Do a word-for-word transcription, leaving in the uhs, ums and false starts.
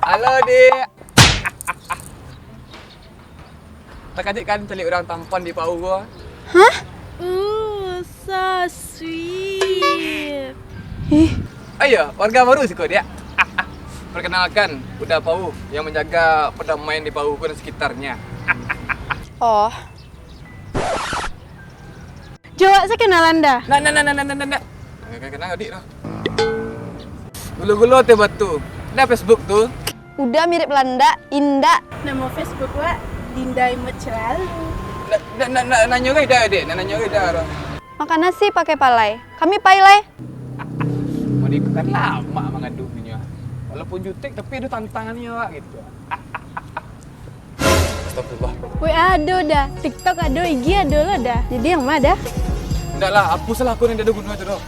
Halo, Dik. Takajik kan caliak urang tampan di Pauh ko? Hah? Ooh, so sweet. Ih. Ayo, warga baru siko, Dik. Perkenalkan, Uda Pauh yang menjaga perdamaian di Pauh ko dan sekitarnya. Oh. Jawab saya kenalan dah. Ndak, ndak, ndak, ndak, ndak, ndak, ndak. Ndak kenal adik tu. Gulo-gulo teh batu. Ndak Facebook tu. Uda mirip landak, indak. Namo Facebook wak Dinda Imut Selalu. Ndak, ndak, ndak, ndak nanyo ka Ida, Dek? Ndak nanyo ka Ida tu. Makan nasi pakai palai. Kami pai lai. Mode ko kan lamak mangadu nyo. Walaupun jutek, tapi ado tantangannyo, Wak, gitu. Astagfirullah. Weh, ado dah. TikTok ado, I G ado lo dah. Jadi yang ma dah? Ndak lah, hapus lah akun yang ndak ado guno tu doh.